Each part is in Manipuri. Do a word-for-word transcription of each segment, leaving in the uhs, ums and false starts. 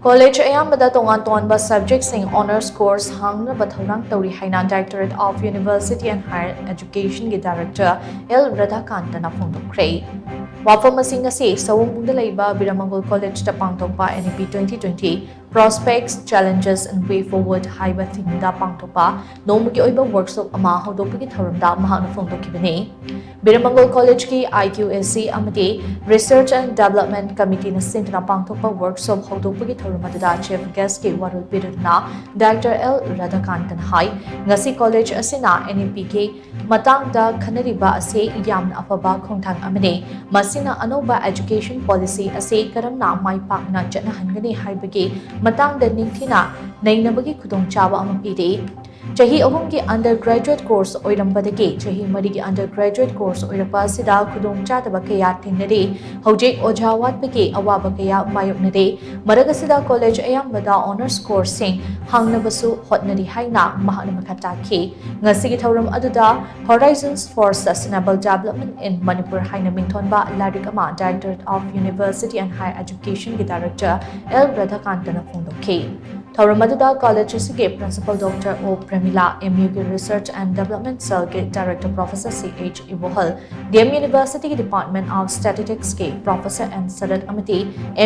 ꯀꯣꯂꯦꯖ ꯑꯌꯥꯝꯕꯗ ꯇꯣꯉꯥꯟ ꯇꯣꯉꯥꯟꯕ ꯁꯕꯖꯦꯛꯁꯤꯡ ꯑꯣꯅꯔꯁ ꯀꯣꯔꯁ ꯍꯥꯡꯅꯕ ꯊꯧꯔꯥꯡ ꯇꯧꯔꯤ ꯍꯥꯏꯅ Directorate of University and Higher Educationꯒꯤ ꯗꯥꯏꯔꯦꯛꯇꯔ ꯑꯦꯜ ꯔꯥꯙꯥꯀꯥꯟꯇꯅ ꯐꯣꯡꯗꯣꯛꯈ꯭ꯔꯦ꯫ ꯋꯥꯐꯝ ꯑꯁꯤ ꯉꯁꯤ ꯁꯑꯣꯝꯕꯨꯡꯗ ꯂꯩꯕ ꯕꯤꯔꯃꯪꯒꯣꯜ ꯀꯣꯂꯦꯖꯇ ꯄꯥꯡꯊꯣꯛꯄ N E P twenty twenty Prospects, Challenges and Way Forward ꯍꯥꯏꯕ ꯊꯤꯝꯗ ꯄꯥꯡꯊꯣꯛꯄ ꯅꯣꯡꯃꯒꯤ ꯑꯣꯏꯕ ꯋꯥꯔꯛꯁꯣꯞ ꯑꯃ ꯍꯧꯗꯣꯛꯄꯒꯤ ꯊꯧꯔꯝꯗ ꯃꯍꯥꯛꯅ ꯐꯣꯡꯗꯣꯛꯈꯤꯕꯅꯤ꯫ ꯕꯤꯔꯃꯪꯒꯣꯜ ꯀꯣꯂꯦꯖꯀꯤ I Q A C ꯑꯃꯗꯤ Research and Development Committeeꯅ ꯁꯤꯟꯗꯨꯅ ꯄꯥꯡꯊꯣꯛꯄ ꯋꯥꯔꯛꯁꯣꯞ ꯍꯧꯗꯣꯛꯄꯒꯤ ꯊꯧꯔꯝ ꯑꯗꯨꯗ ꯆꯤꯐ ꯒꯦꯁꯀꯤ ꯋꯥꯔꯣꯜ ꯄꯤꯔꯗꯨꯅ ꯗꯥꯏꯔꯦꯛꯇꯔ ꯑꯦꯜ ꯔꯥꯙꯥꯀꯥꯟꯇꯅ ꯍꯥꯏ, ꯉꯁꯤ ꯀꯣꯂꯦꯖ ꯑꯁꯤꯅ N E Pꯒꯤ ꯃꯇꯥꯡꯗ ꯈꯟꯅꯔꯤꯕ ꯑꯁꯤ ꯌꯥꯝꯅ ꯑꯐꯕ ꯈꯣꯡꯊꯥꯡ ꯑꯃꯅꯤ꯫ ꯃꯁꯤꯅ ꯑꯅꯧꯕ education policy ꯑꯁꯤ ꯀꯔꯝꯅ ꯃꯥꯏ ꯄꯥꯛꯅ ꯆꯠꯅꯍꯟꯒꯅꯤ ꯍꯥꯏꯕꯒꯤ ꯃꯇꯥꯡꯗ ꯅꯤꯡꯊꯤꯅ ꯅꯩꯅꯕꯒꯤ ꯈꯨꯗꯣꯡꯆꯥꯕ ꯑꯃ ꯄꯤꯔꯤ꯫ ꯆꯍꯤ ꯑꯍꯨꯝꯒꯤ undergraduate course ꯑꯣꯏꯔꯝꯕꯗꯒꯤ ꯆꯍꯤ ꯃꯔꯤꯒꯤ undergraduate course ꯑꯣꯏꯔꯛꯄ ꯑꯁꯤꯗ ꯈꯨꯗꯣꯡꯆꯥꯗꯕ ꯀꯌꯥ ꯊꯦꯡꯅꯔꯤ꯫ ꯍꯧꯖꯤꯛ ꯑꯣꯖꯥ ꯋꯥꯠꯄꯒꯤ ꯑꯋꯥꯕ ꯀꯌꯥ ꯃꯥꯌꯣꯛꯅꯔꯤ꯫ ꯃꯔꯛ ꯑꯁꯤꯗ ꯀꯣꯂꯦꯖ ꯑꯌꯥꯝꯕꯗ ꯑꯣꯅꯔꯁ ꯀꯣꯔꯁꯁꯤꯡ ꯍꯥꯡꯅꯕꯁꯨ ꯍꯣꯠꯅꯔꯤ ꯍꯥꯏꯅ ꯃꯍꯥꯛꯅ ꯃꯈꯥ ꯇꯥꯈꯤ꯫ ꯉꯁꯤꯒꯤ ꯊꯧꯔꯝ ꯑꯗꯨꯗ Horizons for Sustainable Development in Manipur ꯍꯥꯏꯅ ꯃꯤꯡꯊꯣꯟꯕ ꯂꯥꯏꯔꯤꯛ ꯑꯃ Directorate of University and Higher Educationꯒꯤ ꯗꯥꯏꯔꯦꯛꯇꯔ ꯑꯦꯜ ꯔꯥꯙꯥꯀꯥꯟꯇꯅ ꯐꯣꯡꯗꯣꯛꯈꯤ꯫ ꯊꯧꯔꯝ ꯑꯗꯨꯗ ꯀꯣꯂꯦꯖ ꯑꯁꯤꯒꯤ principal doctor O Premila, M U ꯒꯤ Research and Development Cellꯒꯤ director professor C H Ibohal, D M Universityꯒꯤ Department of Statisticsꯀꯤ ꯄ꯭ꯔꯣꯐꯦꯁꯔ ꯑꯦꯟ ꯁꯔꯠ ꯑꯃꯗꯤ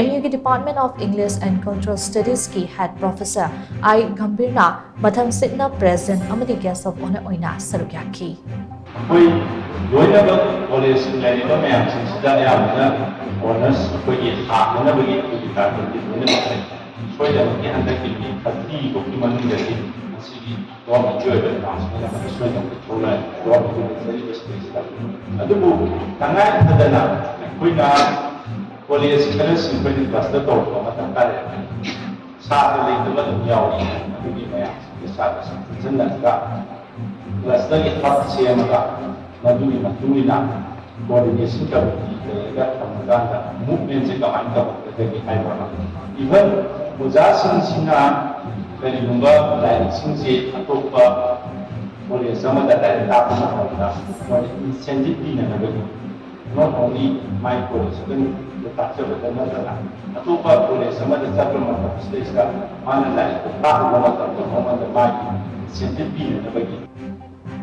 M U ꯒꯤ Department of English and Cultural Studieski head professor I ꯒꯝꯚꯤꯔꯅ ꯃꯊꯪꯁꯤꯠꯅ president ꯑꯃꯗꯤ guest of honour ꯑꯣꯏꯅ ꯁꯔꯨꯛ ꯌꯥꯈꯤ꯫ ꯑꯩꯈꯣꯏ ꯂꯣꯏꯅꯃꯛ ꯀꯣꯂꯦꯖꯀꯤ ꯂꯩꯔꯤꯕ ꯃꯌꯥꯝꯁꯤꯡꯁꯤꯗ ꯑꯌꯥꯝꯕꯅ ꯑꯣꯅꯔꯁ ꯑꯩꯈꯣꯏꯒꯤ ꯊꯥꯅꯅꯕꯒꯤ ꯑꯩꯈꯣꯏꯒꯤ ꯇꯥꯔꯒꯦꯠꯇꯤ ꯂꯣꯏꯅꯃꯛ ꯂꯩ꯫ ꯁꯣꯏꯗꯅꯃꯛꯀꯤ ꯍꯟꯗꯛꯀꯤ ꯃꯤ ꯊꯥꯔꯇꯤ ꯐꯥꯎꯒꯤ ꯃꯅꯨꯡꯗꯗꯤ ꯃꯁꯤꯒꯤ ꯒꯣꯔꯃꯦꯟꯒꯤ ꯑꯣꯏꯕ ꯑꯦꯅꯥꯎꯟꯁꯃꯦꯟ ꯑꯃꯗꯤ ꯁꯣꯏꯗꯅ ꯊꯣꯛꯂꯛꯑꯅꯤ ꯒꯣꯔꯃꯦꯟꯒꯤ ꯂꯩꯖꯔꯤꯕ ꯁ꯭ꯇꯦꯠꯁꯤꯗ꯫ ꯑꯗꯨꯕꯨ ꯇꯉꯥꯏ ꯐꯗꯅ ꯑꯩꯈꯣꯏꯅ ꯀꯣꯂꯦꯖ ꯈꯔꯁꯤ ꯑꯩꯈꯣꯏꯅ ꯀ꯭ꯂꯁꯇꯔ ꯇꯧꯔꯛꯄ ꯃꯇꯝ ꯇꯥꯔꯦ꯫ ꯁꯥꯇ꯭ꯔ ꯂꯩꯇꯕ ꯑꯗꯨꯝ ꯌꯥꯎꯏ꯫ ꯑꯗꯨꯒꯤ ꯃꯌꯥꯝꯁꯤꯡꯁꯦ ꯁꯥꯇ꯭ꯔꯁꯤꯡ ꯄꯨꯟꯁꯤꯟꯅꯔꯒ ꯀ꯭ꯂꯁꯇꯔꯒꯤ ꯍꯕ ꯁꯦꯝꯃꯒ ꯃꯗꯨꯒꯤ ꯃꯇꯨꯡ ꯏꯟꯅ coordination committee ꯂꯩꯔꯒ ꯊꯝꯃꯀꯥꯟꯗ ꯃꯨꯚꯃꯦꯟꯁꯦ ꯀꯃꯥꯏꯅ ꯇꯧꯔꯛꯀꯗꯒꯦ ꯍꯥꯏꯕ ꯑꯃ꯫ Even ꯑꯣꯖꯥꯁꯤꯡꯁꯤꯅ ꯀꯔꯤꯒꯨꯝꯕ ꯂꯥꯏꯔꯤꯛꯁꯤꯡꯁꯦ ꯑꯇꯣꯞꯄ ꯀꯣꯂꯦꯖ ꯑꯃꯗ ꯂꯥꯏꯔꯤꯛ ꯇꯥꯛꯄ ꯃꯇꯝꯗ ꯃꯣꯏꯗ incentive ꯄꯤꯅꯅꯕꯒꯤ Not only my college ꯑꯗꯨꯝ ꯇꯥꯛꯆꯕꯗ ꯅꯠꯇꯅ ꯑꯇꯣꯞꯄ ꯀꯣꯂꯦꯖ ꯑꯃꯗ ꯆꯠꯄ ꯃꯇꯝꯁꯤꯗꯩꯁꯤꯗ ꯃꯥꯅ ꯂꯥꯏꯔꯤꯛꯇ ꯇꯥꯛꯂꯨꯕ ꯃꯇꯝꯗ ꯃꯉꯣꯟꯗ ꯃꯥꯒꯤ ꯏꯟꯁꯦꯟꯇꯤꯞ ꯄꯤꯅꯅꯕꯒꯤ